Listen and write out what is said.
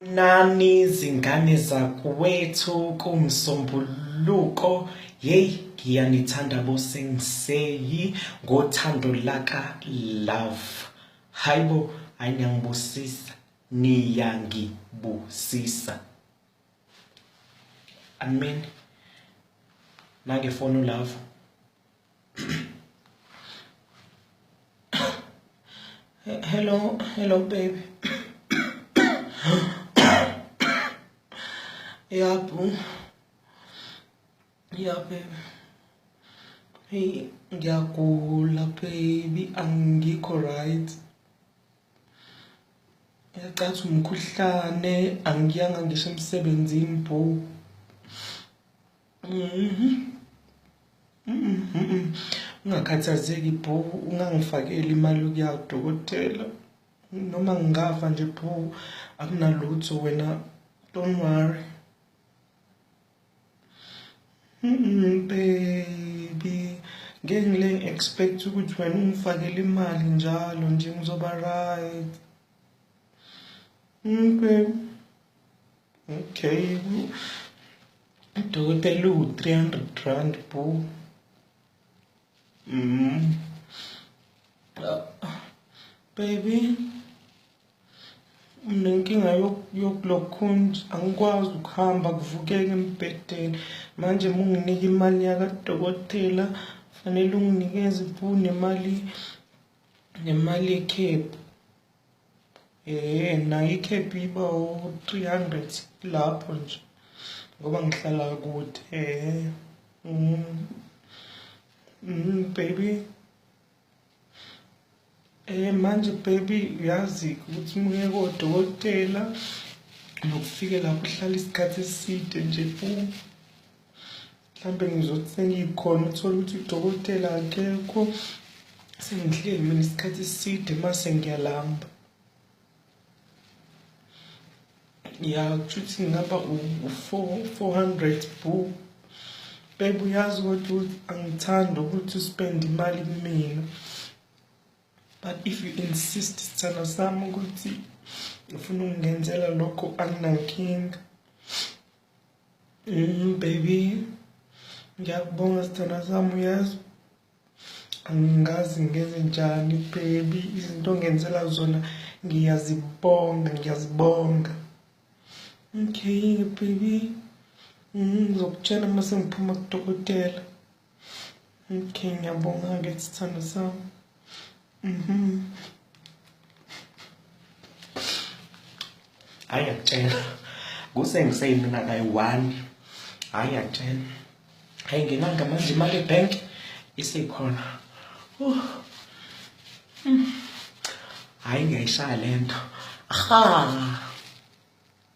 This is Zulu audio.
Nani zingane zakwethu kuMsombuluko yeyi ngiyanithanda bosengiseyi ngothando laka love hayibo hayi niyangibusisa niyangibusisa amen nangefoni ulove. Hello, hello baby. Yeah, boo. Yeah, baby. Hey, ngiyagula baby, angikho right. Yacathi umkhuhlane, angiyanga ngisho emsebenzini boo. Mhm. Ungakhathazeki boo, ungangifakeli imali yokuya kudokotela. Noma ngingafa nje boo, akunalutho wena, don't worry. Baby, ngeke ngile expect ukuthi wena ungifakele imali njalo nje ngizoba right. Baby. Okay. Udokotela uwu-300 rand bo. Mm. Baby, nginenkinga yokulokhunja angikwazi ukuhamba kuvukeka embhedeni manje uma unginika imali yakadokotela fanele unginikeze bo nemali nemali yekhephu. Nayo ikhephu iba u-300 lapho nje ngoba ngihlala kude. Baby. Manje baby uyazi ukuthi uma uye kodokotela nokufike lapho uhlala isikhathi eside nje pu. Mhlampe ngizothi sengikhona uthole ukuthi udokotela akekho. Sengihleli mina isikhathi eside mase ngiyalamba. Ya kushuthi ngingaba u-400 boo. Babe uyazi kodwa ukuthi angithandi ukuthi uspende imali kumina. But if you insist sithando sami ukuthi ufuna ukungenzela lokho anginankinga. Baby, ngiyakubonga sithandwa sami uyazi angazi ngenze njani baby izinto ongenzela zona ngiyazibonga ngiyazibonga. Okay baby, ngizokutshela uma sengiphuma kudokotela. Okay, ngiyabonga-ke sithando sami. Hayi ngiyakutshela kusengiseyimina kayi-one. Hayi ngiyakutshela, hayi nginanga manje imali ebhenki isekhona. Hayi ngiyayishaya le nto. Aha.